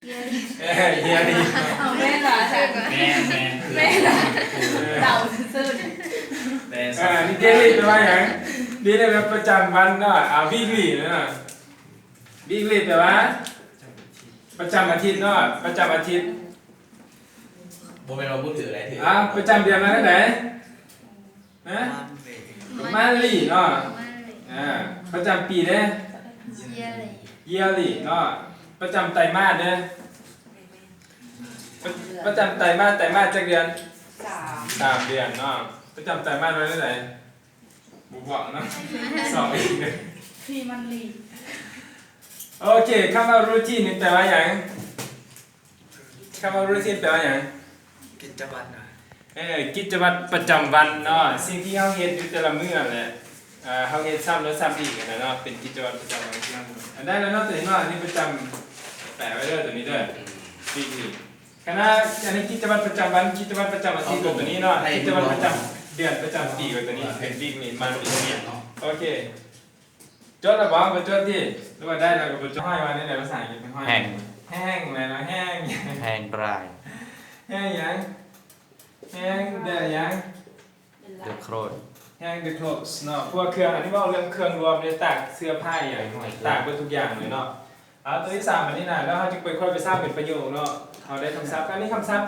ເອີ ເດລີ ເອົາແມ່ນລະ ແມ່ນ ແມ່ນ ແມ່ນ ເດົາຊື່ໆ ແມ່ນ ເອີ ເດລີແປວ່າຫຍັງ? ເດລີແປວ່າປະຈຳວັນເນາະ ອ່າ ວີກລີເນາະ ວີກລີແປວ່າປະຈຳອາທິດເນາະ ປະຈຳອາທິດ ບໍ່ແມ່ນວ່າບໍ່ຖືກໄດ້ຖືກ ອ່າ ປະຈຳເດືອນມາແນວໃດ? ຮະ? ມັນລີເນາະ ມັນລີ ອ່າ ປະຈຳປີເດ້ ເຢຍລີ ເຢຍລີເນາະ ປະຈຳໄຕມາດເດ້ ປະ ປະຈຳໄຕມາດ ໄຕມາດຈັກເດືອນ? ສາມ ສາມເດືອນເນາະ ປະຈຳໄຕມາດວ່າແນວໃດ? ບໍ່ບອກເນາະ ສອບອີກເດີ ພຣີມັນລີ ໂອເຄ ຄຳວ່າຣູທີນນີ້ແປວ່າຫຍັງ? ຄຳວ່າຣູທີນແປວ່າຫຍັງ? ກິດຈະວັດນະ ເອີ ກິດຈະວັດປະຈຳວັນເນາະ ສິ່ງທີ່ເຮົາເຮັດຢູ່ແຕ່ລະມື້ຫັ້ນແຫຼະ ເອີ ເຮົາເຮັດຊ້ຳແລ້ວຊ້ຳອີກຫັ້ນນະເນາະ ເປັນກິດຈະວັດປະຈຳວັນທີ່ເຮົາ ອັນໃດແລ້ວເນາະ ຕົວນີ້ເນາະ ອັນນີ້ປະຈຳ ແປະໄວ້ເດີ ຕົວນີ້ເດີ ວິກລີ ຄະນະ ອັນນີ້ກິດຈະວັດປະຈຳວັນ ກິດຈະວັດປະຈຳອາທິດ ຕົວນີ້ເນາະ ກິດຈະວັດປະຈຳເດືອນ ປະຈຳປີ ຕົວນີ້ເປັນວິກລີ ມັນລີ ໂອເຄ. ຈົດແລ້ວບໍ່? ບໍ່ຈົດຕິ ຫຼືວ່າໄດ້ແລ້ວກໍບໍ່ຈົດ? ຮ້ອຍວ່າແນວໃດພາສາອັງກິດ? ຮ້ອຍ ແຮງ ແຮງແມ່ນບໍ່? ແຮງ ແຮງດຣາຍ ແຮງຫຍັງ? ແຮງເດີຫຍັງ? ເດີໂຄຣດ ແຮງເດີໂຄຣດເນາະ ພວກເຄື່ອງ ອັນນີ້ເວົ້າເລື່ອງເຄື່ອງລວມເດ້ ຕາກເສື້ອຜ້າອີ່ຫຍັງ ຕາກເບິດທຸກຢ່າງເລີຍເນາະ. ເອົາ ຕົວທີສາມ ບັດນີ້ນະ ແລ້ວເຮົາຈຶ່ງໄປຄ່ອຍໄປສ້າງເປັນປະໂຫຍກເນາະ. ເຮົາໄດ້ຄຳສັບ ອັນນີ້ຄຳສັບ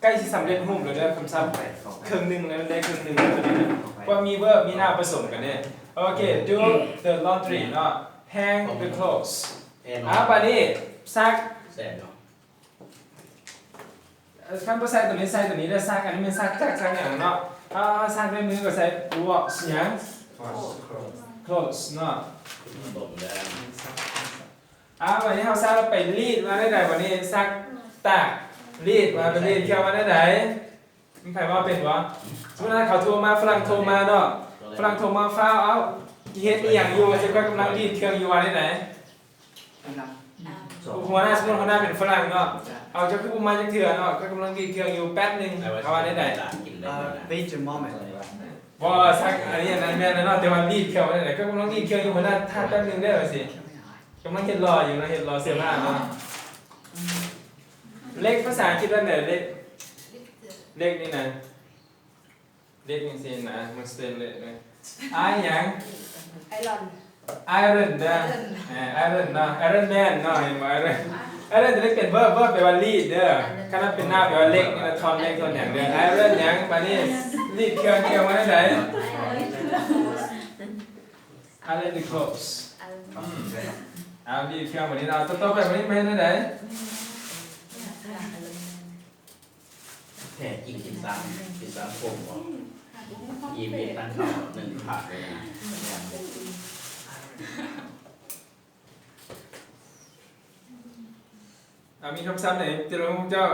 ໃກ້ຊິສຳເລັດຮູບແລ້ວເດີ ຄຳສັບເຄິ່ງໜຶ່ງແລ້ວ ໄດ້ເຄິ່ງໜຶ່ງແລ້ວຕົວນີ້ນະ ເພາະມີເວີບ ມີນາວປະສົມກັນເດ້. ໂອເຄ do the laundry ເນາະ hang the clothes ເອົາ ບາດນີ້ຊັກ ແຊບເນາະ ເອີ ຄັນບໍ່ໃສ່ຕົວນີ້ ໃສ່ຕົວນີ້ເດີ ຊັກ ອັນນີ້ແມ່ນຊັກຈັກຊັກຫຍັງເນາະ ເຮົາ ເຮົາຊັກດ້ວຍມືກໍໃສ່ wash ຫຍັງ clothes ເນາະ. ອ່າ ບາດນີ້ເຮົາຊັກແລ້ວໄປລີດ ວ່າແນວໃດ? ບາດນີ້ຊັກ ຕາກ ລີດ ວ່າໄປລີດເຄື່ອງວ່າແນວໃດ? ມີໃຜເວົ້າເປັນບໍ່? ສົມມຸດວ່າເຂົາໂທມາ ຝຣັ່ງໂທມາເນາະ ຝຣັ່ງໂທມາ ຟ້າວ ເອົ້າ ເຮັດອີ່ຫຍັງຢູ່? ວ່າຊັ້ນ ຂ້ອຍກຳລັງລີດເຄື່ອງຢູ່ ວ່າແນວໃດ? ຫົວໜ້າ ສົມມຸດຫົວໜ້າເປັນຝຣັ່ງເນາະ ເອົາ ເຈົ້າຄືບໍ່ມາຈັກເທື່ອເນາະ ຂ້ອຍກຳລັງລີດເຄື່ອງຢູ່ ແປັບໜຶ່ງ ເຂົາວ່າແນວໃດ? ເອີ wait a moment ບໍ່ ຊັກ ອັນນີ້ ອັນນັ້ນແມ່ນແລ້ວເນາະ ແຕ່ວ່າລີດເຄື່ອງວ່າແນວໃດ? ຂ້ອຍກຳລັງລີດເຄື່ອງຢູ່ ຫົວໜ້າ ຖ້າແປັບໜຶ່ງເດີ ວ່າຊີ້ ກຳລັງເຮັດຫຼໍ່ຢູ່ເນາະ ເຮັດຫຼໍ່ເສື້ອຜ້າເນາະ. ເຫຼັກພາສາອັງກິດວ່າແນວໃດ? ເຫຼັກ ເຫຼັກນີ້ນະ ເຫຼັກຈັ່ງຊີ້ນະ ມັນສະເຕນເລສເລີຍ ອາຍຫຍັງ? ໄອຣອນ ໄອຣອນເດີ ໄອຣອນ ເອີ ໄອຣອນເນາະ ໄອຣອນແມນເນາະ ເຫັນບໍ່? ໄອຣອນ ໄອຣອນຕົວນີ້ເປັນເວີບ ເວີບແປວ່າລີດເດີ ຄັນວ່າເປັນນາວແປວ່າເຫຼັກ ທ່ອນເຫຼັກ ທ່ອນຫຍັງເດີ ໄອຣອນຫຍັງ? ບາດນີ້ລີດເຄື່ອງ ເຄື່ອງວ່າແນວໃດ? Iron the clothes ອືມ ເອົາ ລີດເຄື່ອງ ບາດນີ້ເອົາ ຕໍ່ໄປ ບາດນີ້ແມ່ນແນວໃດ? ແທ້ຈິງກິນສາມ ກິນສາມຄົນບໍ່? ອີ່ມ ກິນຕັ້ງເຂົ້າໜຶ່ງພັກເລີຍນະ. ເອົາ ມີຄຳສັບໃດ ແຕ່ລະມື້ເຈົ້າ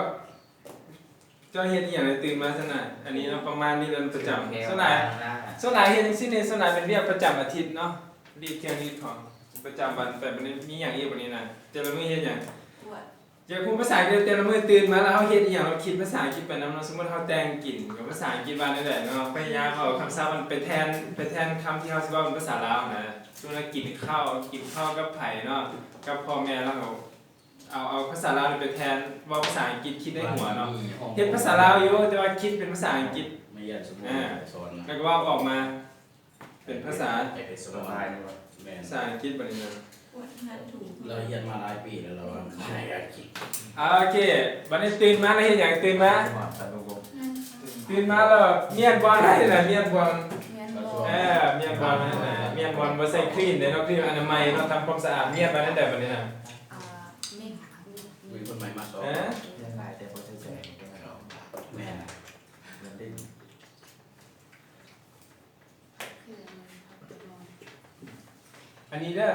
ເຈົ້າເຮັດອີ່ຫຍັງແລ້ວຕື່ນມາຊັ້ນນະ? ອັນນີ້ເນາະ ປະມານນີ້ແຫຼະ ປະຈຳ ສ່ວນຫຼາຍ ສ່ວນຫຼາຍເຮັດຈັ່ງຊີ້ນີ້ ສ່ວນຫຼາຍເປັນວຽກປະຈຳອາທິດເນາະ ລີດເຄື່ອງລີດຂອງປະຈຳວັນ. ແຕ່ບາດນີ້ມີຫຍັງອີກ? ບາດນີ້ນະ ແຕ່ລະມື້ເຮັດຫຍັງ? ຢາກຮູ້ພາສາອັງກິດ ແຕ່ລະມື້ຕື່ນມາແລ້ວເຮົາເຮັດອີ່ຫຍັງ ເຮົາຄິດພາສາອັງກິດໄປນຳເນາະ. ສົມມຸດເຮົາແຕ່ງກິນ ກໍພາສາອັງກິດວ່າແນວໃດເນາະ ພະຍາຍາມເອົາຄຳສັບມັນໄປແທນ ໄປແທນຄຳທີ່ເຮົາຊິເວົ້າເປັນພາສາລາວຫັ້ນນະ. ສົມມຸດວ່າກິນເຂົ້າ ກິນເຂົ້າກັບໃຜເນາະ ກັບພໍ່ແມ່ ແລ້ວເຮົາເອົາ ເອົາພາສາລາວນີ້ໄປແທນເວົ້າພາສາອັງກິດ ຄິດໃນຫົວເນາະ ເຮັດພາສາລາວຢູ່ ແຕ່ວ່າຄິດເປັນພາສາອັງກິດ ອາ ແລ້ວກໍເວົ້າອອກມາ ເປັນພາສາ ແມ່ນ ພາສາອັງກິດບາດນີ້ນະ. ລາວຮຽນມາຫຼາຍປີແລ້ວ ລາວວ່າບໍ່ໄດ້ອັງກິດ. ໂອເຄ ບາດນີ້ຕື່ນມາແລ້ວເຮັດຫຍັງ? ຕື່ນມາ ຕື່ນມາແລ້ວມ້ຽນບອນໄດ້ນະ ມ້ຽນບອນ ເອີ ມ້ຽນບອນນັ້ນນະ ມ້ຽນບອນບໍ່ໃສ່ຄຣີມເດ້ເນາະ ຄຣີມອະນາໄມເນາະ ທຳຄວາມສະອາດ. ມ້ຽນບາດນັ້ນໄດ້ບາດນີ້ນະ ມີຄົນໃໝ່ມາສອງ ເອີ ແມ່ນ ອັນນີ້ເດີ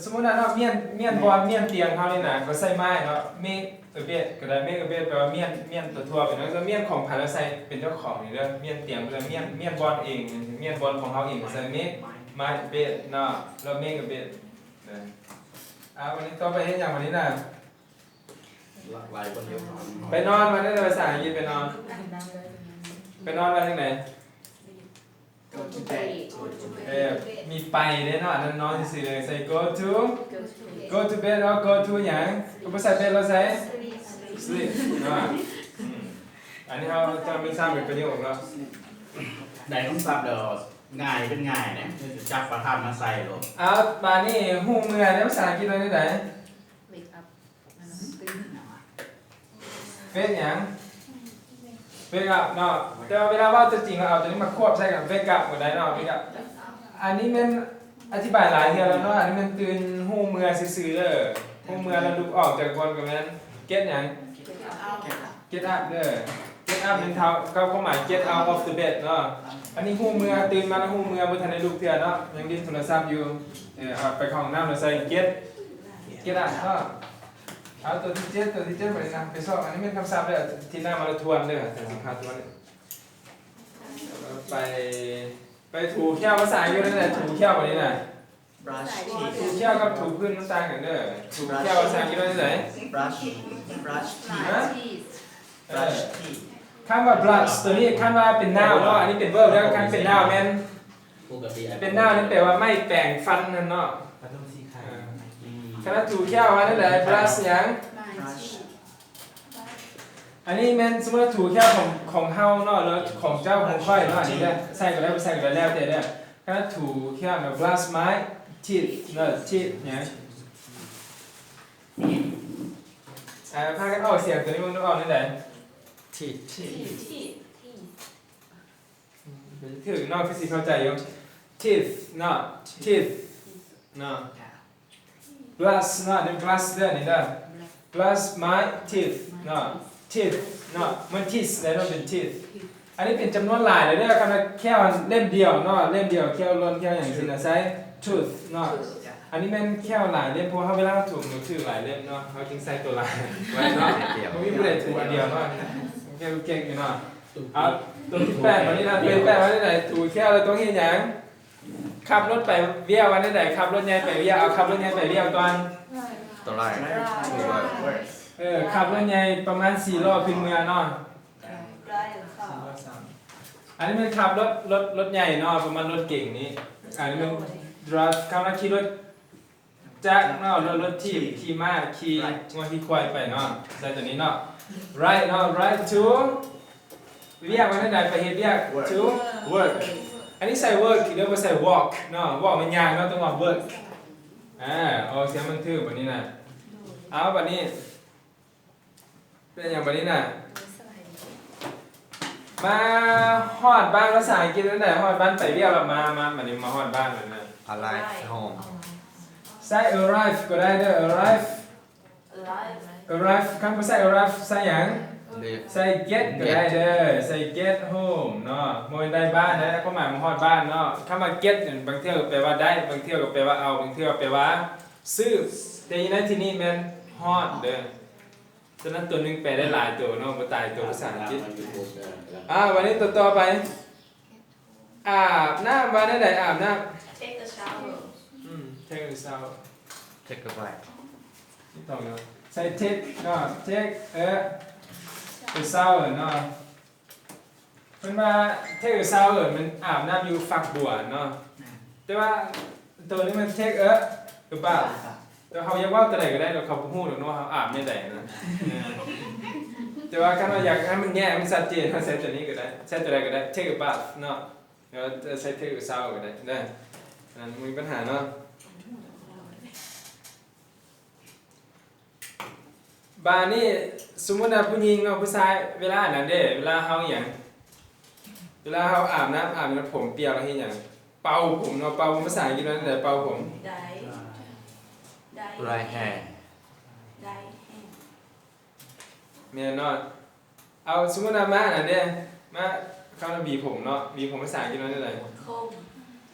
ສົມມຸດນະເນາະ ມ້ຽນ ມ້ຽນບອນ ມ້ຽນຕຽງເຮົານີ້ນະ ກໍໃຊ້ໄມ້ເນາະ ເມກເອເບັດກໍໄດ້ ເມກເອເບັດແປວ່າມ້ຽນ ມ້ຽນຕົວທົ່ວໄປເນາະ ແຕ່ມ້ຽນຂອງໃຜລາວໃສ່ເປັນເຈົ້າຂອງນີ້ເດີ ມ້ຽນຕຽງເລີຍ ມ້ຽນ ມ້ຽນບອນເອງ ມ້ຽນບອນຂອງເຮົາເອງກໍໃສ່ເມກ ໄມ້ເອເບັດເນາະ ແລ້ວເມກເອເບັດເດີ. ອ່າ ວັນນີ້ຕໍ່ໄປເຮັດຫຍັງວັນນີ້ນະ? ໄປນອນ ວ່າໄດ້ພາສາອັງກິດ ໄປນອນ ໄປນອນວ່າຈັ່ງໃດ? Go to bed ເອີ ມີໄປເດ້ເນາະ ອັນນັ້ນນອນຊື່ໆເລີຍ ໃສ່ go to go to bed ເນາະ go to ຫຍັງ? ກໍບໍ່ໃສ່ bed ລາວໃສ່ sleep ເນາະ. ອືມ ອັນນີ້ເຮົາຈະໄປສ້າງເປັນປະໂຫຍກເນາະ. ໄດ້ຄຳສັບແລ້ວ ງ່າຍເປັນງ່າຍເດ້ ຈັບປະທານມາໃສ່ໂລດ. ເອົາ ບາດນີ້ຮູ້ເມື່ອໃນພາສາອັງກິດວ່າແນວໃດ? Wake up ເປັນຫຍັງ? Wake up ເນາະ. ແຕ່ວ່າເວລາເວົ້າຕົວຈິງ ເຮົາເອົາຕົວນີ້ມາຄວບໃສ່ກັບ wake up ກໍໄດ້ເນາະ. Wake up ອັນນີ້ແມ່ນອະທິບາຍຫຼາຍເທື່ອແລ້ວເນາະ. ອັນນີ້ແມ່ນຕື່ນຮູ້ເມື່ອຊື່ໆເດີ. ຮູ້ເມື່ອແລ້ວລຸກອອກຈາກບ່ອນກໍແມ່ນ get ຫຍັງ? Get up ເດີ. Get up ແມ່ນເທົ່າກັບຄວາມໝາຍ get out of the bed ເນາະ. ອັນນີ້ຮູ້ເມື່ອ ຕື່ນມາແລ້ວຮູ້ເມື່ອ ບໍ່ທັນໄດ້ລຸກເທື່ອເນາະ ຍັງຫຼິ້ນໂທລະສັບຢູ່. ເອີ ເອົາໄປເຂົ້າຫ້ອງນ້ຳແລ້ວໃສ່ get get up ເນາະ. ເອົາຕົວທີເຈັດ ຕົວທີເຈັດໄປນຳໄປຊອກ. ອັນນີ້ແມ່ນຄຳສັບເດີ ທີໜ້າມາລະທວນເດີ ຈະຊິພາທວນ. ໄປ ໄປຖູແຂ້ວ ພາສາອັງກິດວ່າແນວໃດ? ຖູແຂ້ວ ບາດນີ້ນະ brush teeth ຖູແຂ້ວກັບຖູພື້ນມັນຕ່າງກັນເດີ. ຖູແຂ້ວພາສາອັງກິດວ່າແນວໃດ? Brush brush teeth ຮະ? Brush teeth. ຄຳວ່າ brush ຕົວນີ້ ຄັນວ່າເປັນ noun ເນາະ ອັນນີ້ເປັນ verb ເດີ. ຄັນເປັນ noun ແມ່ນ ປົກກະຕິ ເປັນ noun ນີ້ແປວ່າໄມ້ແປງຟັນນັ້ນເນາະ. ຂະໜາດຖູແຂ້ວວ່າແນວໃດ? Brush ຫຍັງ? Brush. ອັນນີ້ແມ່ນສົມມຸດວ່າຖູແຂ້ວຂອງ ຂອງເຮົາເນາະ ຫຼືຂອງເຈົ້າ ຂອງຂ້ອຍເນາະ. ອັນນີ້ເດີ ໃສ່ກໍໄດ້ ບໍ່ໃສ່ກໍໄດ້ ແລ້ວແຕ່ເດີ. ຄັນຖູແຂ້ວເນາະ brush my teeth ເນາະ teeth ຫຍັງ? ເອີ ພາກັນອອກສຽງຕົວນີ້ເບິ່ງດູ ອອກແນວໃດ? Teeth. ຖືກເນາະ ຄືຊິເຂົ້າໃຈຢູ່. Teeth ເນາະ teeth ເນາະ. Brush ເນາະ brush ເດີ ນີ້ເດີ brush my teeth ເນາະ teeth ເນາະ. ມັນ teeth ແລ້ວເນາະ ເປັນ teeth. ອັນນີ້ເປັນຈຳນວນຫຼາຍເລີຍເດີ. ຄັນວ່າແຂ້ວເຫຼັ້ມດຽວເນາະ ເຫຼັ້ມດຽວ ແຂ້ວຫຼົ່ນ ແຂ້ວຫຍັງຊີ້ນະ ໃສ່ tooth ເນາະ. ອັນນີ້ແມ່ນແຂ້ວຫຼາຍເຫຼັ້ມ ເພາະວ່າເວລາເຮົາຖູມັນຖືກຫຼາຍເຫຼັ້ມເນາະ ເຮົາຈຶ່ງໃສ່ຕົວຫຼາຍໄວ້ເນາະ. ບໍ່ມີຜູ້ໃດຖູອັນດຽວເນາະ ແຂ້ວເກັ່ງຢູ່ເນາະ. ເອົາ ຕົວທີແປດ ບາດນີ້ນະ ຕົວທີແປດ ວ່າແນວໃດ? ຖູແຂ້ວແລ້ວຕ້ອງເຮັດຫຍັງ? ຂັບລົດໄປວຽກວ່າແນວໃດ? ຂັບລົດໃຫຍ່ໄປວຽກ. ເອົາ ຂັບລົດໃຫຍ່ໄປວຽກກ່ອນ. ຕົວໄລ່ ເອີ ຂັບລົດໃຫຍ່ປະມານສີ່ລໍ້ຂຶ້ນເມືອເນາະ. ອັນນີ້ແມ່ນຂັບລົດ ລົດ ລົດໃຫຍ່ເນາະ ປະມານລົດເກັງນີ້. ອັນນີ້ແມ່ນ drive ຄຳວ່າຂີ່ລົດຈັກເນາະ ລົດ ລົດຖີບ ຂີ່ມ້າ ຂີ່ງົວ ຂີ່ຄວາຍໄປເນາະ. ໃສ່ຕົວນີ້ເນາະ ride ເນາະ ride to ວຽກວ່າແນວໃດ? ໄປເຮັດວຽກ to work. ອັນນີ້ໃສ່ work ຫຼືບໍ່ໃສ່ walk ເນາະ walk ແມ່ນຍ່າງເນາະ ຕ້ອງວ່າ work. ອາ ອອກສຽງມັນຖືກບາດນີ້ນະ. ເອົາ ບາດນີ້ເປັນຫຍັງບາດນີ້ນະ? ມາຮອດບ້ານ ພາສາອັງກິດແນວໃດ? ຮອດບ້ານ ໄປວຽກແລ້ວມາ ມາ ບາດນີ້ມາຮອດບ້ານແລ້ວນະ. Arrive home. ໃຊ້ arrive ກໍໄດ້ເດີ arrive. Arrive ຄັນບໍ່ໃຊ້ arrive ໃຊ້ຫຍັງ? ໃຊ້ get ກໍໄດ້ເດີ ໃຊ້ get home ເນາະ. ບໍ່ແມ່ນໄດ້ບ້ານນະ ຄວາມໝາຍມາຮອດບ້ານເນາະ. ຄຳວ່າ get ນີ້ບາງເທື່ອກໍແປວ່າໄດ້ ບາງເທື່ອກໍແປວ່າເອົາ ບາງເທື່ອກໍແປວ່າຊື້ ແຕ່ຢູ່ໃນທີ່ນີ້ແມ່ນຮອດເດີ. ສະນັ້ນຕົວໜຶ່ງແປໄດ້ຫຼາຍໂຕເນາະ ບໍ່ຕາຍໂຕພາສາອັງກິດ. ອາ ບາດນີ້ຕົວຕໍ່ໄປ ອາບນ້ຳ ວ່າແນວໃດ? ອາບນ້ຳ Take a shower. ອືມ take a shower. Take a bath. ຖືກຕ້ອງເນາະ ໃສ່ take ເນາະ take a shower ເນາະ. ເພິ່ນວ່າ take a shower ແມ່ນອາບນ້ຳຢູ່ຝັກບົວເນາະ ແຕ່ວ່າໂຕນີ້ມັນ take a bath. ແຕ່ເຮົາຢາກເວົ້າຕົວໃດກໍໄດ້ດອກ ເຂົາບໍ່ຮູ້ດອກເນາະ ເຮົາອາບແນວໃດນະ. ແຕ່ວ່າຄັນວ່າຢາກໃຫ້ມັນແຍກ ໃຫ້ມັນຊັດເຈນ ເຮົາໃຊ້ຕົວນີ້ກໍໄດ້ ໃຊ້ຕົວໃດກໍໄດ້ take a bath ເນາະ ແລ້ວໃຊ້ take a shower ກໍໄດ້ເດີ. ອັນນັ້ນບໍ່ມີບັນຫາເນາະ. ບາດນີ້ ສົມມຸດວ່າຜູ້ຍິງເນາະ ຜູ້ຊາຍ ເວລາອັນນັ້ນເດ້ ເວລາເຮົາຫຍັງ ເວລາເຮົາອາບນ້ຳ ອາບນ້ຳ ຜົມປຽກ ເຮົາເຮັດຫຍັງ? ເປົ່າຜົມເນາະ. ເປົ່າຜົມພາສາອັງກິດວ່າແນວໃດ? ເປົ່າຜົມ Dye. Dye hair. Dye hair. ແມ່ນເນາະ. ເອົາ ສົມມຸດວ່າມາອັນນັ້ນເດ້ ມາ ຄຳວ່າຫວີຜົມເນາະ ຫວີຜົມພາສາອັງກິດວ່າແນວໃດ? Comb.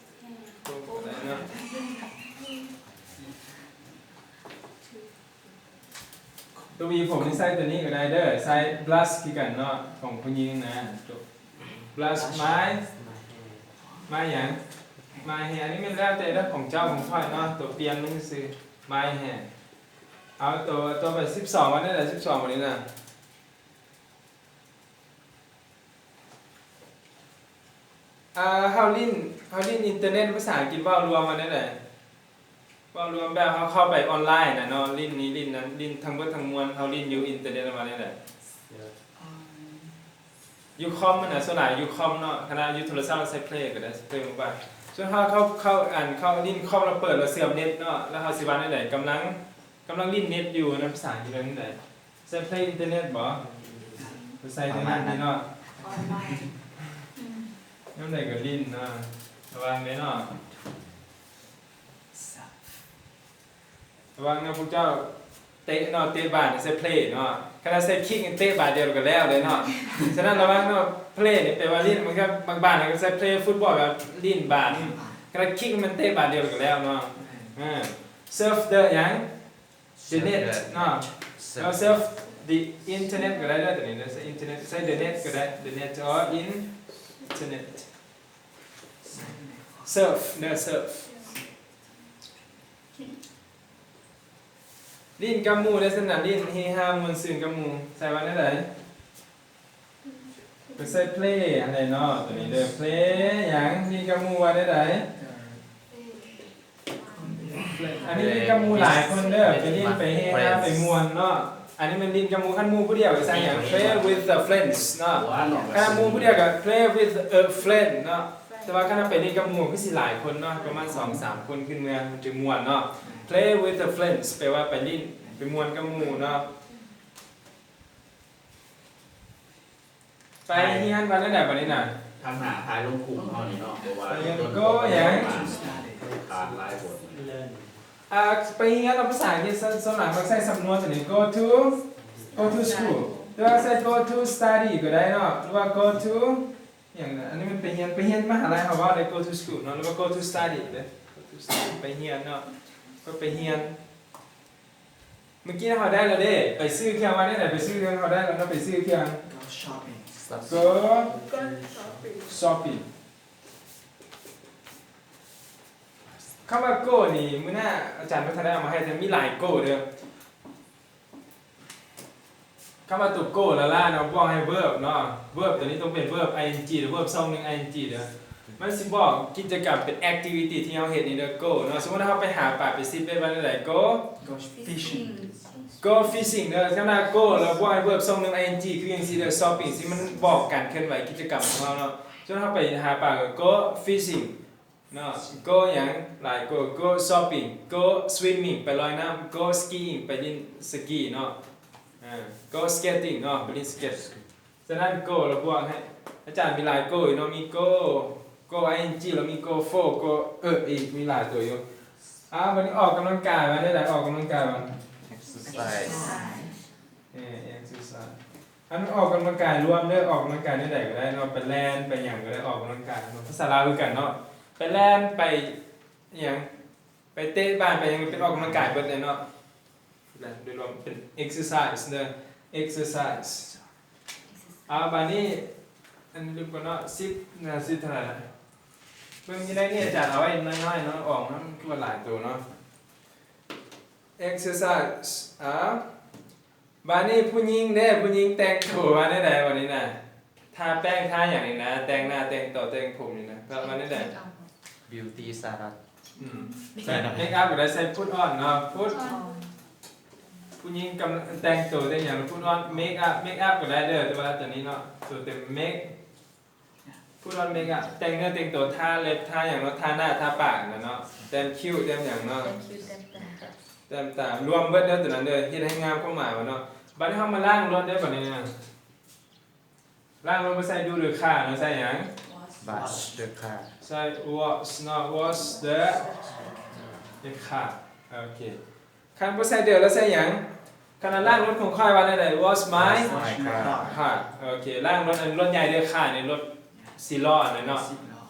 Comb ກໍໄດ້ເນາະ. ຕົວຫວີຜົມນີ້ໃຊ້ຕົວນີ້ກໍໄດ້ເດີ ໃຊ້ brush ຄືກັນເນາະ ຂອງຜູ້ຍິງນະ. Brush my my ຫຍັງ? My hair. ອັນນີ້ແມ່ນແລ້ວແຕ່ເລື່ອງຂອງເຈົ້າຂອງຂ້ອຍເນາະ ຕົວປ່ຽນມັນຊື່ my hair. ເອົາ ຕົວຕໍ່ໄປ ສິບສອງ ວ່າແນວໃດ? ສິບສອງ ບາດນີ້ນະ. ອ່າ ເຮົາຫຼິ້ນ ເຮົາຫຼິ້ນອິນເຕີເນັດ ພາສາອັງກິດເວົ້າລວມວ່າແນວໃດ? ເວົ້າລວມແບບເຮົາເຂົ້າໄປອອນລາຍນະເນາະ ຫຼິ້ນນີ້ຫຼິ້ນນັ້ນ ຫຼິ້ນທັງເບິດທັງມວນ ເຮົາຫຼິ້ນຢູ່ອິນເຕີເນັດວ່າແນວໃດ? ຢູ່ຄອມຫັ້ນນະ ສ່ວນຫຼາຍຢູ່ຄອມເນາະ ຄັນວ່າຢູ່ໂທລະສັບໃຊ້ເພລກໍໄດ້ ເພລໂມບາຍ ສ່ວນເຮົາເຂົ້າ ເຂົ້າ ອັນ ເຂົ້າຫຼິ້ນຄອມ ແລ້ວເປີດ ແລ້ວເຊື່ອມເນັດເນາະ ແລ້ວເຮົາຊິວ່າແນວໃດ? ກຳລັງ ກຳລັງຫຼິ້ນເນັດຢູ່ນະ ພາສາອັງກິດວ່າແນວໃດ? ໃຊ້ເພລອິນເຕີເນັດບໍ? ໃຊ້ເພລນີ້ເນາະ ແນວໃດກໍຫຼິ້ນເນາະ ລະວັງເດ້ເນາະ. ລະວັງເນາະ ພວກເຈົ້າເຕະເນາະ ເຕະບານໃສ່ເພລເນາະ ຄັນວ່າໃສ່ຄິກນີ້ເຕະບາດດຽວກໍແລ້ວເລີຍເນາະ. ສະນັ້ນລະວັງເນາະ ເພລນີ້ແປວ່າຫຼິ້ນ ບາງ ບາງບານກໍໃສ່ເພລຟຸດບອນແບບຫຼິ້ນບານ ຄັນວ່າຄິກມັນເຕະບາດດຽວກໍແລ້ວເນາະ. ເຊີບເດີຫຍັງ? ເດີເນັດເນາະ ເຊີບ ເຊີບເດີອິນເຕີເນັດກໍໄດ້ເດີ ຕົວນີ້ເດີ ໃສ່ອິນເຕີເນັດ ໃສ່ເດີເນັດກໍໄດ້ ເດີເນັດ ອໍ ອິນເຕີເນັດ ເຊີບເດີ ເຊີບ. ຫຼິ້ນກັບໝູ່ເດ້ ຊັ້ນນະ ຫຼິ້ນເຮຮາມ່ວນຊື່ນກັບໝູ່ ໃສ່ວ່າແນວໃດ? ກໍໃສ່ເພລຫັ້ນແຫຼະເນາະ ຕົວນີ້ເດີ ເພລຫຍັງ? ຫຼິ້ນກັບໝູ່ວ່າແນວໃດ? ອັນນີ້ຫຼິ້ນກັບໝູ່ຫຼາຍຄົນເດີ ໄປຫຼິ້ນໄປເຮຮາໄປມ່ວນເນາະ. ອັນນີ້ແມ່ນຫຼິ້ນກັບໝູ່ ຄັນໝູ່ຜູ້ດຽວກໍໃສ່ຫຍັງ? Play with the friends ເນາະ ຄັນໝູ່ຜູ້ດຽວກໍ play with a friend ເນາະ. ແຕ່ວ່າຄັນເຮົາໄປຫຼິ້ນກັບໝູ່ຄືຊິຫຼາຍຄົນເນາະ ປະມານສອງສາມຄົນຂຶ້ນເມືອມັນຈຶ່ງມ່ວນເນາະ. Play with the friends ແປວ່າໄປຫຼິ້ນໄປມ່ວນກັບໝູ່ເນາະ. ໄປຮຽນວ່າແນວໃດບັດນີ້ນະ? ທາງໜ້າພາຍລົງກຸ່ມເຮົານີ້ເນາະ ເພາະວ່າ go ຫຍັງ? ຂາດຫຼາຍຄົນ. ອ່າ ໄປຮຽນເນາະ ພາສາອັງກິດສ່ວນ ສ່ວນຫຼາຍມັກໃຊ້ສຳນວນຕົວນີ້ go to go to school ຫຼືວ່າໃຊ້ go to study ກໍໄດ້ເນາະ ຫຼືວ່າ go to ຫຍັງນະ ອັນນີ້ມັນໄປຮຽນ ໄປຮຽນມະຫາໄລ ເຮົາເວົ້າໄດ້ go to school ເນາະ ຫຼືວ່າ go to study ເດ້ go to study ໄປຮຽນເນາະ ກໍໄປຮຽນ. ເມື່ອກີ້ເຮົາໄດ້ແລ້ວເດ້ ໄປຊື້ເຄື່ອງວ່າແນວໃດ? ໄປຊື້ເຄື່ອງເຮົາໄດ້ແລ້ວເນາະ ໄປຊື້ເຄື່ອງ go shopping go shopping. ຄຳວ່າ go ນີ້ ມື້ໜ້າອາຈານບໍ່ທັນໄດ້ເອົາມາໃຫ້ ແຕ່ມີຫຼາຍ go ເດີ. ຄຳວ່າຕົວ go ລະລະເນາະ ບອກໃຫ້ verb ເນາະ verb ຕົວນີ້ຕ້ອງເປັນ verb ing ຫຼື verb ຊ່ອງໜຶ່ງ ing ເດີ. ມັນຊິບອກກິດຈະກຳເປັນ activity ທີ່ເຮົາເຮັດນີ້ເດີ go ເນາະ. ສົມມຸດເຮົາໄປຫາປາ ໄປຊິບເອັດ ວ່າແນວໃດ? Go go fishing go fishing ເດີ. ຄຳວ່າ go ແລ້ວບວກໃຫ້ verb ຊ່ອງໜຶ່ງ ing ຄືຫຍັງຊີ້ເດີ shopping ຊີ້ ມັນບອກການເຄື່ອນໄຫວກິດຈະກຳຂອງເຮົາເນາະ. ສົມມຸດເຮົາໄປຫາປາກໍ go fishing ເນາະ go ຫຍັງຫຼາຍ go go shopping go swimming ໄປລອຍນ້ຳ go skiing ໄປຫຼິ້ນສະກີເນາະ go skating ເນາະ ໄປຫຼິ້ນສະເກັດ. ສະນັ້ນ go ລະບວກໃຫ້ ອາຈານມີຫຼາຍ go ຢູ່ເນາະ ມີ go go ing ລະມີ go for go ເອີ ອີກມີຫຼາຍຕົວຢູ່. ອ້າວ ບັດນີ້ອອກກຳລັງກາຍວ່າແນວໃດ? ອອກກຳລັງກາຍວ່າ exercise ເອີ exercise. ອັນອອກກຳລັງກາຍລວມເດີ ອອກກຳລັງກາຍແນວໃດກໍໄດ້ເນາະ ໄປແລ່ນໄປຫຍັງກໍໄດ້ ອອກກຳລັງກາຍເນາະ ພາສາລາວຄືກັນເນາະ ໄປແລ່ນໄປຫຍັງ ໄປເຕະບານໄປຫຍັງ ເປັນອອກກຳລັງກາຍເບິດເລີຍເນາະ. ໂດຍລວມເປັນ exercise ເດີ exercise. ເອົາ ບາດນີ້ ອັນລືມກ່ອນເນາະ ສິບນະ ສິບເທົ່າໃດລະ? ເບິ່ງຢູ່ໃນນີ້ ອາຈານເອົາໄວ້ນ້ອຍໆເນາະ ອອກມາຄືວ່າຫຼາຍໂຕເນາະ exercise. ເອົາ ບາດນີ້ຜູ້ຍິງເດ້ ຜູ້ຍິງແຕ່ງໂຕວ່າແນວໃດບາດນີ້ນະ? ທາແປ້ງທາຫຍັງນີ້ນະ ແຕ່ງໜ້າແຕ່ງຕົວແຕ່ງຜົມນີ້ນະ ວ່າແນວໃດ? Beauty ສະຫະລັດ ອືມ ໃສ່ make up ກໍໄດ້ ໃສ່ put on ເນາະ put ຜູ້ຍິງກຳລັງແຕ່ງໂຕແຕ່ງຫຍັງ put on make up make up ກໍໄດ້ເດີ ແຕ່ວ່າຕົວນີ້ເນາະ ຕົວເຕັມ make put on make up ແຕ່ງເນື້ອແຕ່ງໂຕ ທາເລັບ ທາຫຍັງເນາະ ທາໜ້າ ທາປາກຫັ້ນນະເນາະ ແຕ້ມຄິ້ວ ແຕ້ມຫຍັງເນາະ ແຕ້ມຄິ້ວ ແຕ້ມຕາ ແຕ້ມຕາ ລວມເບິດເດີ ຕົວນັ້ນເດີ ເຮັດໃຫ້ງາມຄວາມໝາຍວ່າເນາະ. ບາດນີ້ເຮົາມາລ້າງລົດເດີ ບາດນີ້ນະ ລ້າງລົດບໍ່ໃສ່ do ຫຼື car ເນາະ ໃສ່ຫຍັງ? Wash the car ໃສ່ wash ເນາະ wash the the car. ໂອເຄ ຄັນບໍ່ໃສ່ the ແລ້ວໃສ່ຫຍັງ? ຄັນວ່າລ້າງລົດຂອງຂ້ອຍວ່າແນວໃດ? Wash my my car car. ໂອເຄ ລ້າງລົດ ອັນລົດໃຫຍ່ເດີ car ນີ້ລົດສີ່ລໍ້ອັນນັ້ນເນາະ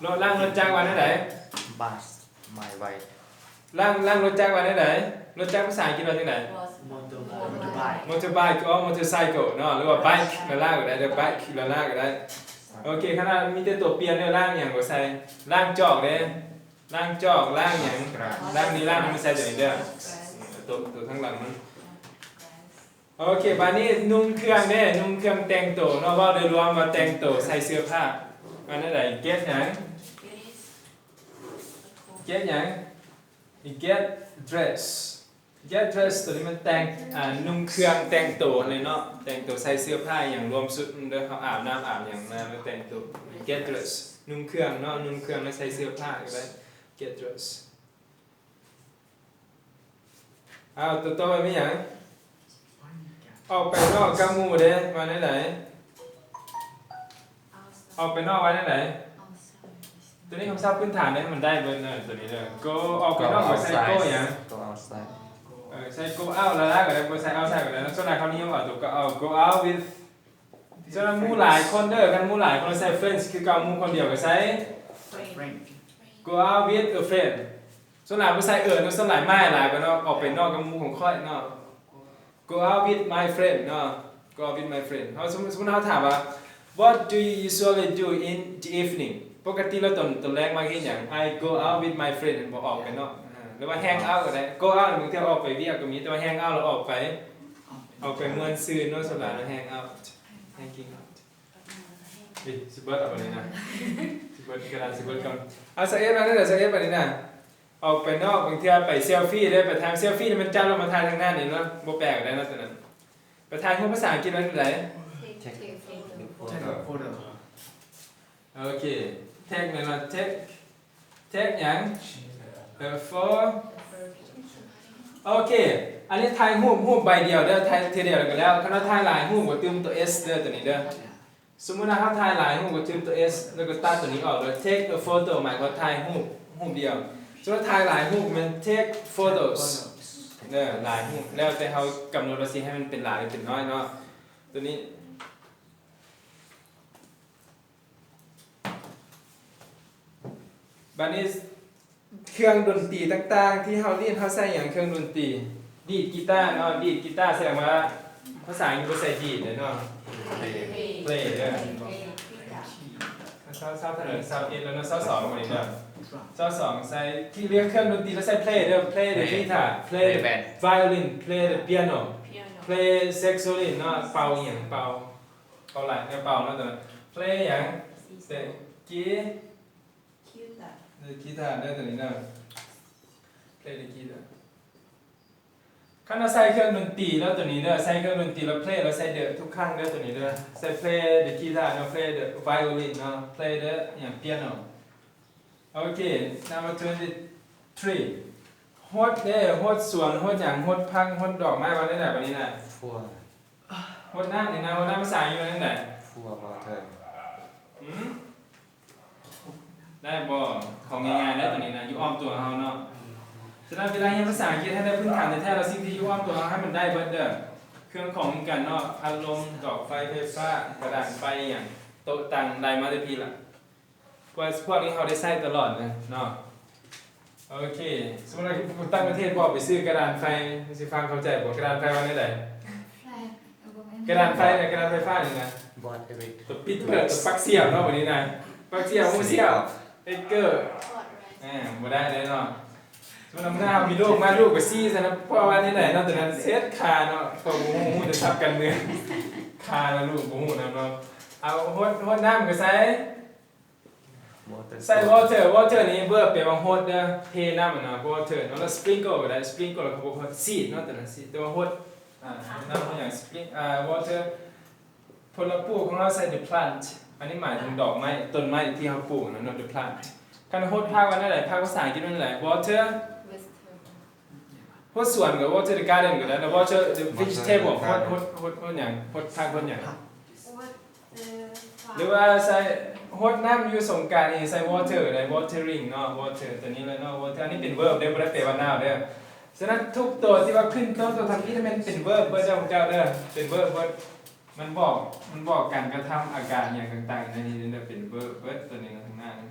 ລົດ ລ້າງລົດຈັກວ່າແນວໃດ? Wash my bike ລ້າງ ລ້າງລົດຈັກວ່າແນວໃດ? ລົດຈັກພາສາອັງກິດວ່າຈັ່ງໃດ? Motorbike motorbike ອໍ motorcycle ເນາະ ຫຼືວ່າ bike ລະລາກໍໄດ້ເດີ bike ລະລາກໍໄດ້. ໂອເຄ ຄັນວ່າມີແຕ່ຕົວປ່ຽນເດີ ລ້າງຫຍັງກໍໃສ່ ລ້າງຈອກເດ້ ລ້າງຈອກ ລ້າງຫຍັງ ລ້າງນີ້ ລ້າງນີ້ ມັນໃສ່ຕົວນີ້ເດີ ຕົວ ຕົວທາງຫຼັງມັນ. ໂອເຄ ບາດນີ້ນຸ່ງເຄື່ອງເດ້ ນຸ່ງເຄື່ອງແຕ່ງໂຕເນາະ ເວົ້າໂດຍລວມວ່າແຕ່ງໂຕ ໃສ່ເສື້ອຜ້າ ອັນນັ້ນໃດ get ຫຍັງ? Get ຫຍັງ? Get dress. Get dressed ໂຕນີ້ມັນແຕ່ງ ອ່າ ນຸ່ງເຄື່ອງແຕ່ງໂຕຫັ້ນແຫຼະເນາະ, ແຕ່ງໂຕໃສ່ເສື້ອຜ້າຫຍັງລວມຊຸດເດີ, ເຮົາອາບນ້ຳອາບຫຍັງມາແລ້ວແຕ່ງໂຕ. Get dressed ນຸ່ງເຄື່ອງເນາະ, ນຸ່ງເຄື່ອງແລ້ວໃສ່ເສື້ອຜ້າກໍໄດ້. Get dressed. ອ້າວ ໂຕຕໍ່ໄປມີຫຍັງ? ອອກໄປນອກກັບໝູ່ເດ້ ວ່າແນວໃດ? ອອກໄປນອກວ່າແນວໃດ? ໂຕນີ້ຄຳສັບພື້ນຖານເດ້ ມັນໄດ້ເບິດເນາະ ໂຕນີ້ເດີ. Go ອອກໄປນອກ ກໍໃສ່ go ຫຍັງ? Go outside. ເອີ ໃສ່ go out ລະລະກໍໄດ້, ບໍ່ໃສ່ outside ກໍໄດ້. ສ່ວນຫຼາຍເຂົານິຍົມເອົາໂຕ go out, go out with ສ່ວນໝູ່ຫຼາຍຄົນເດີ, ຄັນໝູ່ຫຼາຍຄົນໃສ່ friends ຄືເກົ່າ, ໝູ່ຄົນດຽວກໍໃສ່ friend. Go out with a friend. ສ່ວນຫຼາຍບໍ່ໃສ່ a ເນາະ, ສ່ວນຫຼາຍ my ຫຼາຍກວ່າເນາະ, ອອກໄປນອກກັບໝູ່ຂອງຂ້ອຍເນາະ. Go out with my friend ເນາະ, go out with my friend. ເຮົາ ສົມມຸດ ສົມມຸດເຮົາຖາມວ່າ What do you usually do in the evening? ປົກກະຕິແລ້ວຕອນ ຕອນແລງມັກເຮັດຫຍັງ? I go out with my friend ບໍ່ ອອກໄປນອກ ອາ ຫຼືວ່າ hang out ກໍໄດ້. Go out ບາງເທື່ອອອກໄປວຽກກໍມີ, ແຕ່ວ່າ hang out ລະອອກໄປ ອອກໄປມ່ວນຊື່ນເນາະ, ສ່ວນຫຼາຍລະ hang out, hanging out. ເອີ ຊິເບິດແລ້ວບັດນີ້ນະ, ຊິເບິດ ກະດານຊິເບິດກ່ອນ. ເອົາ ຊາວເອັດ ມາເດີ ຊາວເອັດ ບັດນີ້ນະ. ອອກໄປນອກ ບາງເທື່ອໄປເຊລຟີເດ້, ໄປຖ່າຍເຊລຟີ ມັນຈັບແລ້ວມາຖ່າຍທາງໜ້ານີ້ເນາະ, ບໍ່ແປກໄດ້ເນາະ ຕົວນັ້ນ. ໄປຖ່າຍຮູບພາສາອັງກິດວ່າແນວໃດ? Take a photo. ໂອເຄ take ແມ່ນວ່າ take take ຫຍັງ? The pho- ໂອເຄ ອັນນີ້ຖ່າຍຮູບ ຮູບໃບດຽວເດີ, ຖ່າຍເທື່ອດຽວແລ້ວກໍແລ້ວ. ຄັນວ່າຖ່າຍຫຼາຍຮູບກໍຕື່ມຕົວ S ເດີ ຕົວນີ້ເດີ. ສົມມຸດວ່າເຮົາຖ່າຍຫຼາຍຮູບກໍຕື່ມຕົວ S ແລ້ວກໍຕັດຕົວນີ້ອອກເດີ. Take a photo ໝາຍຄວາມວ່າຖ່າຍຮູບ ຮູບດຽວ. ສົມມຸດວ່າຖ່າຍຫຼາຍຮູບແມ່ນ take photos ເດີ ຫຼາຍຮູບ, ແລ້ວແຕ່ເຮົາກຳນົດວ່າຊິໃຫ້ມັນເປັນຫຼາຍຫຼືເປັນນ້ອຍເນາະ ຕົວນີ້. ບາດນີ້ ເຄື່ອງດົນຕີຕ່າງໆທີ່ເຮົາຫຼິ້ນ ເຮົາໃຊ້ຫຍັງ? ເຄື່ອງດົນຕີ ດີດກີຕາເນາະ, ດີດກີຕາ ສະແດງວ່າພາສາອັງກິດບໍ່ໃຊ້ດີດເດ້ເນາະ, play, play ເດີ. ຊາວ ຊາວເທົ່າໃດ? ຊາວເອັດແລ້ວເນາະ, ຊາວສອງ ບັດນີ້ເດີ. ຊາວສອງ ໃສ່ທີ່ເລື່ອງເຄື່ອງດົນຕີ ລະໃສ່ play ເດີ, play the guitar, play the violin, play the piano, play saxophone ເນາະ, ເປົ່າອີ່ຫຍັງ ເປົ່າ ເປົ່າຫຼາຍແນວເປົ່າເນາະ, ຕົວນັ້ນ play ຫຍັງ? ເຕະກີ guitar ເດີ ຕົວນີ້ເດີ, play the guitar. ຄັນເຮົາໃສ່ເຄື່ອງດົນຕີແລ້ວຕົວນີ້ເດີ, ໃສ່ເຄື່ອງດົນຕີແລ້ວ play ແລ້ວໃສ່ the ທຸກຄັ້ງເດີ, ຕົວນີ້ເດີ, ໃສ່ play the guitar ເນາະ, play the violin ເນາະ, play the ຫຍັງ piano. ໂອເຄ number twenty-three. ຫົດເດ້, ຫົດສວນ, ຫົດຫຍັງ, ຫົດຜັກ, ຫົດດອກໄມ້, ວ່າແນວໃດບັດນີ້ນະ? ຫົດນ້ຳນີ້ນະ, ຫົດນ້ຳພາສາອັງກິດວ່າແນວໃດ? Pour water. ຫືມ? ໄດ້ບໍ່? ຂອງງ່າຍໆໄດ໋ຕົວນີ້ນະ, ຢູ່ອ້ອມຕົວເຮົາເນາະ. ສະນັ້ນ ເວລາຮຽນພາສາອັງກິດໃຫ້ໄດ້ພື້ນຖານແທ້ໆ ແລ້ວສິ່ງທີ່ຢູ່ອ້ອມຕົວເຮົາໃຫ້ມັນໄດ້ເບິດເດີ. ເຄື່ອງຂອງຄືກັນເນາະ, ພັດລົມ, ດອກໄຟໄຟຟ້າ, ກະດານໄຟຫຍັງ, ໂຕະຕັ່ງ, ໄລ່ມາແຕ່ພີ້ລະ. ພວກ ພວກນີ້ເຮົາໄດ້ໃຊ້ຕະຫຼອດເລີຍເນາະ. ໂອເຄ ສົມມຸດວ່າຢູ່ຕ່າງປະເທດບອກໄປຊື້ກະດານໄຟ ມັນຊິຟັງເຂົ້າໃຈບໍ່? ກະດານໄຟວ່າແນວໃດ? ກະດານໄຟນະ, ກະດານໄຟຟ້ານີ້ນະ. ໂຕປິດເປີດ, ໂຕປັກສຽບເນາະ, ບັດນີ້ນະ ປັກສຽບ, ຮູ້ສຽບ, ເອັກເກີ, ບໍ່ໄດ້ເລີຍເນາະ. ສົມມຸດວ່າເຮົາມີລູກມາ, ລູກກໍຊີ້ຊັ້ນນະ, ເພາະວ່າແນວໃດເນາະ, ຕົວນັ້ນເຊັດຄາເນາະ, ເພາະບໍ່ຮູ້ ຮູ້ແຕ່ສັບການເມືອງ, ຄາລະລູກບໍ່ຮູ້ນຳເນາະ. ເອົາ ຫົດ ຫົດນ້ຳກໍໃສ່ ໃສ່ water, water ນີ້ verb ແປວ່າຫົດເດີ, ເທນ້ຳຫັ້ນນະ water ເນາະ, ແລ້ວ sprinkle ກໍໄດ້, sprinkle ແລ້ວເຂົາບອກວ່າສີດເນາະ, ຕົວນັ້ນສີດ, ແຕ່ວ່າຫົດ ອ່າ ນ້ຳເຮົາຫຍັງ sprin- ອ່າ water. ຜົນລະປູກຂອງເຮົາໃສ່ the plant, ອັນນີ້ໝາຍເຖິງດອກໄມ້ ຕົ້ນໄມ້ທີ່ເຮົາປູກນະເນາະ, the plant. ຄັນຫົດຜັກວ່າແນວໃດ? ຜັກພາສາອັງກິດວ່າແນວໃດ? Water. ຫົດສວນກໍ water the garden ກໍໄດ້, ແລ້ວ water the vegetable ຫົດ ຫົດ ຫົດ ຫົດຫຍັງ? ຫົດຜັກ ຫົດຫຍັງ? ຫຼືວ່າໃສ່ຫົດນ້ຳຢູ່ສົງການນີ້ ໃສ່ water ໄດ້, watering ເນາະ, water ຕົວນີ້ເລີຍເນາະ, water. ອັນນີ້ເປັນ verb ເດ້, ບໍ່ໄດ້ແປວ່າ noun ເດີ. ສະນັ້ນ ທຸກຕົວທີ່ວ່າຂຶ້ນຕົ້ນຕົວທຳອິດແມ່ນເປັນ verb ເບິດເດີ ຂອງເຈົ້າເດີ, ເປັນ verb ເບິດ. ມັນບອກ ມັນບອກການກະທຳ ອາການຫຍັງຕ່າງໆໃນນີ້ເດີ, ເປັນ verb ເບິດ ຕົວນີ້ນະ ທາງໜ້ານີ້.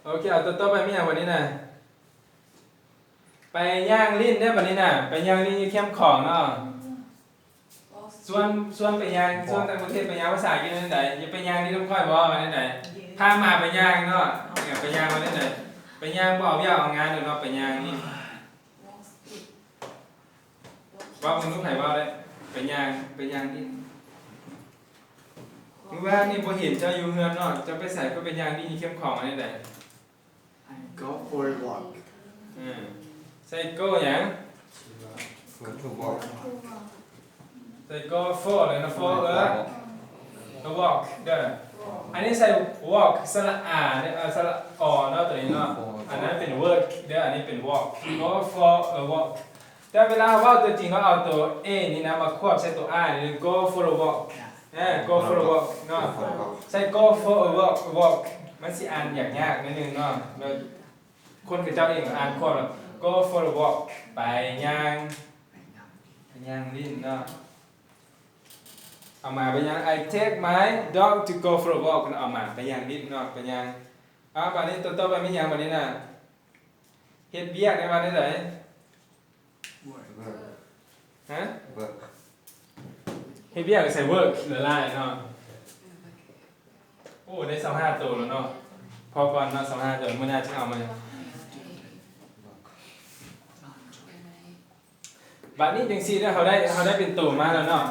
ໂອເຄ ເອົາ ຕໍ່ ຕໍ່ໄປມີຫຍັງບັດນີ້ນະ? ໄປຍ່າງຫຼິ້ນເດີບັດນີ້ນະ, ໄປຍ່າງຫຼິ້ນຢູ່ແຄມຂອງເນາະ. ຊວນ ຊວນໄປຍ່າງ ຊວນຕ່າງປະເທດໄປຍ່າງ, ພາສາອັງກິດວ່າແນວໃດ? ຢ່າໄປຍ່າງຫຼິ້ນນຳຂ້ອຍບໍ່ ວ່າແນວໃດ? ພາໝາໄປຍ່າງເນາະ, ໄປຍ່າງວ່າແນວໃດ? ໄປຍ່າງບໍ່ເອົາວຽກເອົາງານດອກເນາະ, ໄປຍ່າງນີ້. ເວົ້າເບິ່ງດູ ໃຜເວົ້າໄດ້? ໄປຍ່າງ ໄປຍ່າງຫຼິ້ນ. ມື້ວານນີ້ບໍ່ເຫັນເຈົ້າຢູ່ເຮືອນເນາະ, ເຈົ້າໄປໃສ? ຂ້ອຍໄປຍ່າງຫຼິ້ນຢູ່ແຄມຂອງ ວ່າແນວໃດ? I go for a walk. ອືມ ໃສ່ go ຫຍັງ? Go to work. ໃສ່ go for ເລີຍເນາະ for a, a walk ເດີ. ອັນນີ້ໃສ່ walk ສະຫຼະອາເດີ ເອີ ສະຫຼະອໍເນາະ ຕົວນີ້ເນາະ. ອັນນັ້ນເປັນ work ເດີ ອັນນີ້ເປັນ walk. Go for a walk. ແຕ່ເວລາເວົ້າຕົວຈິງ ເຮົາເອົາຕົວ a ນີ້ນະມາຄວບໃສ່ຕົວ r ນີ້ go for a walk. ເອີ go for a walk ເນາະ. Go for a walk. ໃສ່ go for a walk, walk ມັນຊິອ່ານຍາກໆໜ້ອຍໜຶ່ງເນາະ. ແບບ ຄົນເຂົາເຈົ້າເອງອ່ານຄວາມແລ້ວ go for a walk ໄປຍ່າງ ໄປຍ່າງຫຼິ້ນເນາະ. ເອົາມາ ໄປຍ່າງ I take my dog to go for a walk ເອົາມາ ໄປຍ່າງຫຼິ້ນເນາະ ໄປຍ່າງ. ເອົາ ບາດນີ້ຕົວຕໍ່ໄປແມ່ນຫຍັງບາດນີ້ນະ? ເຮັດວຽກໄດ້ວ່າແນວໃດ? Work. ຮະ? Work. ເຮັດວຽກກໍໃສ່ work ຫຼາຍໆເນາະ. ໂອ້ ໄດ້ຊາວຫ້າໂຕແລ້ວເນາະ. ພໍກ່ອນເນາະ ຊາວຫ້າໂຕ ມື້ໜ້າຈະເອົາໃໝ່. ບາດນີ້ຈັ່ງຊີ້ເດີ ເຮົາໄດ້ ເຮົາໄດ້ເປັນໂຕມາແລ້ວເນາະ.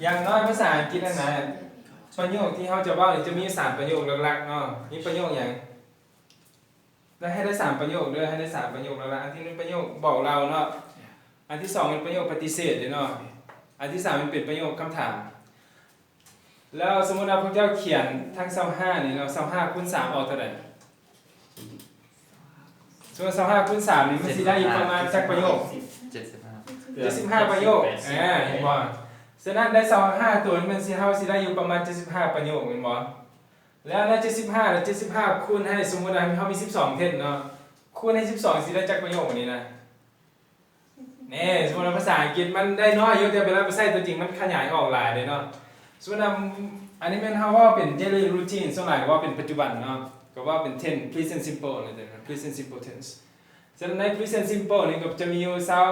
ຢ່າງໜ້ອຍພາສາອັງກິດຫັ້ນນະ ປະໂຫຍກທີ່ເຮົາຈະເວົ້ານີ້ຈະມີຢູ່ສາມປະໂຫຍກຫຼັກໆເນາະ. ມີປະໂຫຍກຫຍັງ? ແລ້ວໃຫ້ໄດ້ສາມປະໂຫຍກເດີ ໃຫ້ໄດ້ສາມປະໂຫຍກຫຼັກໆ. ອັນທີໜຶ່ງປະໂຫຍກບອກເລົ່າເນາະ. ອັນທີສອງເປັນປະໂຫຍກປະຕິເສດເດ້ເນາະ. ອັນທີສາມມັນເປັນປະໂຫຍກຄຳຖາມ. ແລ້ວສົມມຸດວ່າພວກເຈົ້າຂຽນທັງຊາວຫ້ານີ້ເນາະ ຊາວຫ້າຄູນສາມອອກເທົ່າໃດ? ສົມມຸດຊາວຫ້າຄູນສາມນີ້ມັນຊິໄດ້ຢູ່ປະມານຈັກປະໂຫຍກ? ເຈັດສິບຫ້າ ເຈັດສິບຫ້າປະໂຫຍກ. ເອີ ເຫັນບໍ່? ສະນັ້ນໄດ້ຊາວຫ້າໂຕນີ້ມັນຊິ ເຮົາຊິໄດ້ຢູ່ປະມານເຈັດສິບຫ້າປະໂຫຍກແມ່ນບໍ່? ແລ້ວໃນເຈັດສິບຫ້າ ແລະ ເຈັດສິບຫ້າຄູນໃຫ້ ສົມມຸດວ່າເຮົາມີສິບສອງເທັນເນາະ ຄູນໃຫ້ສິບສອງ ຊິໄດ້ຈັກປະໂຫຍກນີ້ນະ? ແນ່ ສົມມຸດວ່າພາສາອັງກິດມັນໄດ້ນ້ອຍຢູ່ ແຕ່ເວລາໄປໃຊ້ຕົວຈິງມັນຂະຫຍາຍອອກຫຼາຍເດ້ເນາະ. ສົມມຸດວ່າ ອັນນີ້ແມ່ນເຮົາເວົ້າເປັນ daily routine ສ່ວນຫຼາຍກໍເວົ້າເປັນປັດຈຸບັນເນາະ ກໍເວົ້າເປັນ present simple ເນາະ present simple tense. ສະນັ້ນໃນ present simple ນີ້ກໍຈະມີຢູ່ຊາວ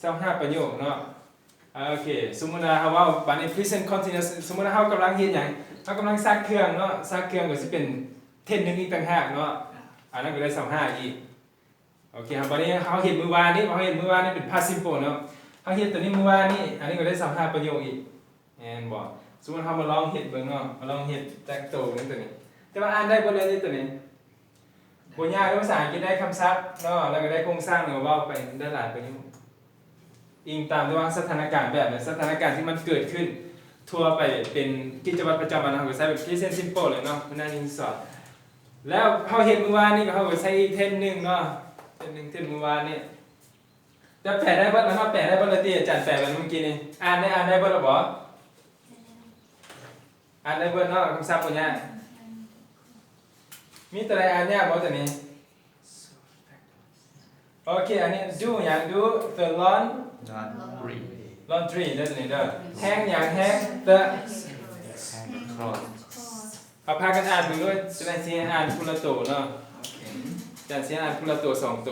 ຊາວຫ້າປະໂຫຍກເນາະ. ໂອເຄ ສົມມຸດວ່າເຮົາເວົ້າບາດນີ້ present continuous ສົມມຸດວ່າເຮົາກຳລັງເຮັດຫຍັງ? ເຮົາກຳລັງຊັກເຄື່ອງເນາະ ຊັກເຄື່ອງກໍຊິເປັນເທັນໜຶ່ງອີກຕ່າງຫາກເນາະ. ອັນນັ້ນກໍໄດ້ຊາວຫ້າອີກ. ໂອເຄ ບາດນີ້ເຮົາເຮັດມື້ວານນີ້ ເຮົາເຮັດມື້ວານນີ້ເປັນ past simple ເນາະ ເຮົາເຮັດໂຕນີ້ມື້ວານນີ້ ອັນນີ້ກໍໄດ້ຊາວຫ້າປະໂຫຍກອີກ ແມ່ນບໍ່? ສົມມຸດເຮົາມາລອງເຮັດເບິ່ງເນາະ ມາລອງເຮັດຈັກໂຕໜຶ່ງໂຕນີ້ ແຕ່ວ່າອ່ານໄດ້ເບິດເລີຍນີ້ໂຕນີ້. ບໍ່ຍາກເດີ ພາສາອັງກິດໄດ້ຄຳສັບເນາະ ແລ້ວກໍໄດ້ໂຄງສ້າງ ແລ້ວກໍເວົ້າໄປໄດ້ຫຼາຍປະໂຫຍກ ອີງຕາມແຕ່ວ່າສະຖານະການແບບໃດ ສະຖານະການທີ່ມັນເກີດຂຶ້ນທົ່ວໄປເປັນກິດຈະວັດປະຈຳວັນ ເຮົາກໍໃຊ້ເປັນ present simple ເລີຍເນາະ ມື້ໜ້າຈຶ່ງສອນ. ແລ້ວເຮົາເຮັດມື້ວານນີ້ ເຮົາກໍໃຊ້ອີກເທັນໜຶ່ງເນາະ ເທັນໜຶ່ງ ເທັນມື້ວານນີ້. ແຕ່ແປໄດ້ເບິດແລ້ວເນາະ ແປໄດ້ເບິດແລ້ວຕິ ອາຈານແປໄປເມື່ອກີ້ນີ້ ອ່ານໄດ້ ອ່ານໄດ້ເບິດແລ້ວບໍ່? ອ່ານໄດ້ເບິດເນາະ ຄຳສັບບໍ່ຍາກ. ມີຕົວໃດອ່ານຍາກບໍ່ຕົວນີ້? ໂອເຄ ອັນນີ້ do ຫຍັງ? Do the laun- laundry laundry ເດີ ຕົວນີ້ເດີ. Hang ຫຍັງ? Hang the hang clothes. ເຮົາພາກັນອ່ານເບິ່ງເດີ ຈະໄດ້ຊິໃຫ້ອ່ານຜູ້ລະໂຕເນາະ ຈະຊິໃຫ້ອ່ານຜູ້ລະໂຕສອງໂຕ.